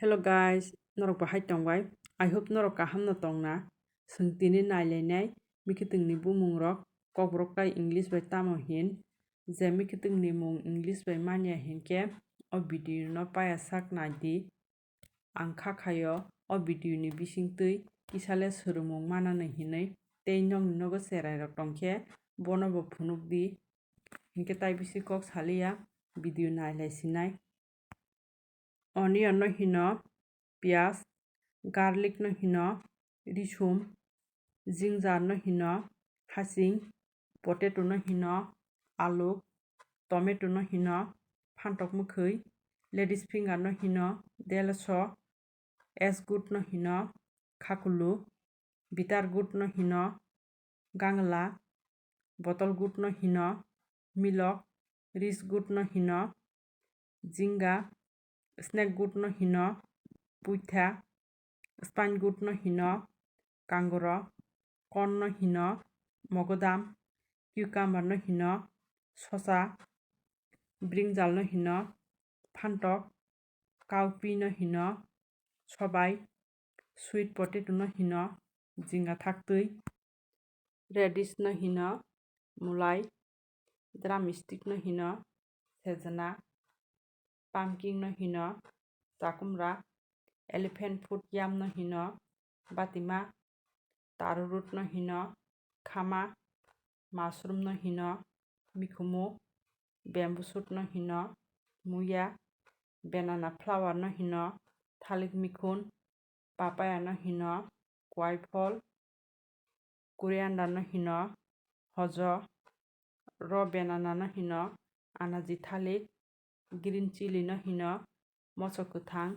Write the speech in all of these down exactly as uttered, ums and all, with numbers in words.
Hello guys, norok bahai tongbai? I hope norok kaham no tongna. Chwng tini nailainai mikitwngni bumungrok, kokborok tai English bai tamo hin. Je mikitwngni mung English bai manya hinkhe o video no paya sak naidi. Ang kha khaio o video ni bisingtwi kisale swrwngmung manani hinwi, tei nokni nogo cherairok tongkhe bono bo phunukdi. Hinkhe tai bisi kok saliya, video nailai sinai. Onion no hino piyaj, garlic no hino risum, ginger no hino hasing, potato no hino alu, tomato no hino phantok mwkhwi, ladies finger no hino delaso, ash gourd no hino khakulu, bitter gourd no hino gangla, bottle gourd no hino milok, rice gourd no hino jinga, snake gourd no hino puitha, spine gourd no hino kangoro, corn no hino mogodam, cucumber no hino sosa, brinjal no hino phantok, cowpea no hino sobai, sweet potato no hino jinga thaktwi, radish no hino mulai, drumstick no hino sejna, pumpkin no hino chakumra, elephant foot yam no hino batima, taro root no hino khama, mushroom no hino mikhumu, bamboo shoot no hino muya, banana flower no hino thalik mikhun, papaya no hino kwai phol, coriander no hino hojo, raw banana no hino anaji thalik, green chilli no hino moso kwthang,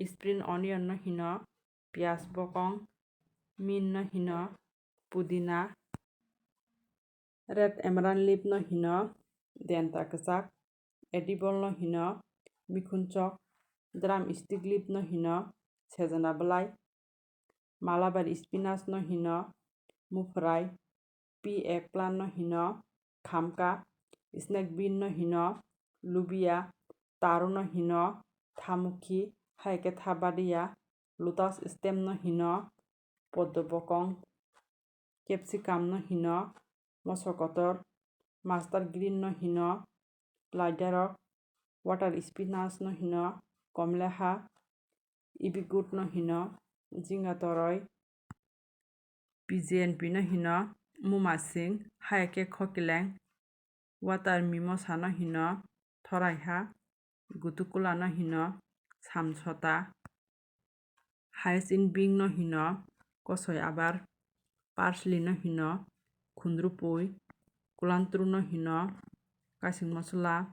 spring onion no hino piyaj bokong, mint no hino pudina, red amaranth leaf no hino denta kwchak, edible no hino mikhunchok, drumstick leaf no hino sejna bwlai, Malabar spinach no hino muphrai, pea eggplant no hino khamka, snake bean no hino lubia, taro no hino thamukhi, hai khe tha badiya, lotus stem no hino poddo bokong, capsicum no hino moso kotor, mustard green no hino laidarok, water spinach no hino komleha, ebi gourd no hino jinga toroi, P J N P no hino mumasing, hai khe khokileng, water mimosa no hino thoraiha, gutukula no hino samsota, hyacinth bean no hino kosoi abar, parsley no hino khundrupui, kulantru no hino kasing mosola,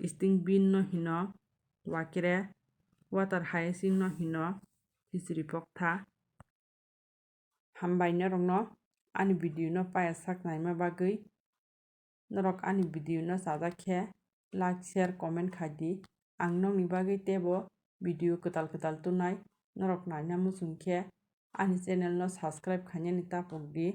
sting bean no hino wakre, water hyacinth no hino khichri poktha. Hambai norokno ani video no paya sak naima bagwi. Norok ani video no chajak khe like, share, comment khai di. Ang nokni bagwi teibo video kwtal kwtal tunai. Norok naina muchung khe ani channel no subscribe khainani tapok di.